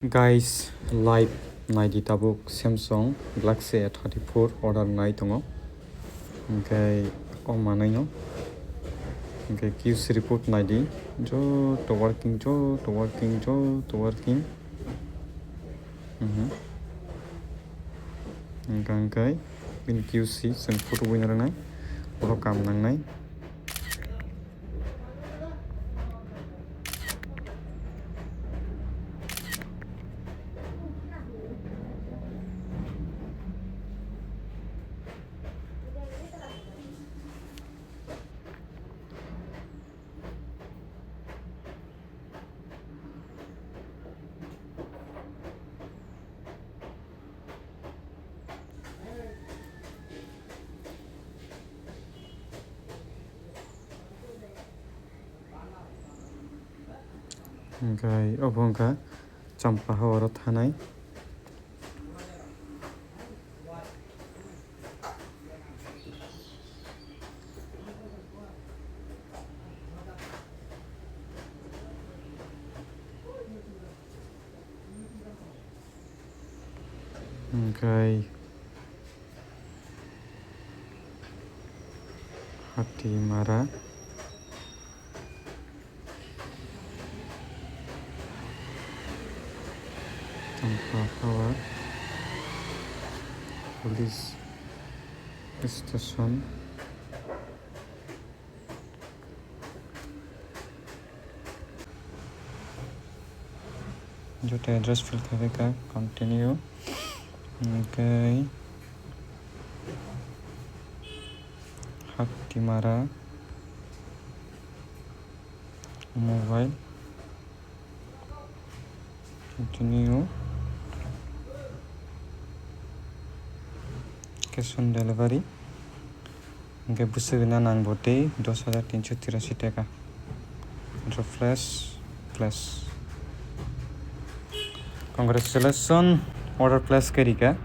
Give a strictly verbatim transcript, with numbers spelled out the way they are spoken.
Guys, live naidi tabuk Samsung Galaxy A thirty-four order nai tongo. Hwnkhe o manwino. Hwnkhe Q C report naidi. Joto working, joto working, joto working. Mhm. Hwnkhe, hwnkhe bini Q C chwng photo buino rwnai. Oro kam nangnai. Hwnkhe obo wngkha Champa hao aro thanai. Hwnkhe Hatimara, Champa Power Police Station. Joto address fill khaikha, continue. Hwnkhe Hatimara mobile, continue, cash on delivery. Hwnkhe bwswk rwna nang bo tei dos hajar tinso tirashi taka. Order place, place. Congratulations, order place khe rika.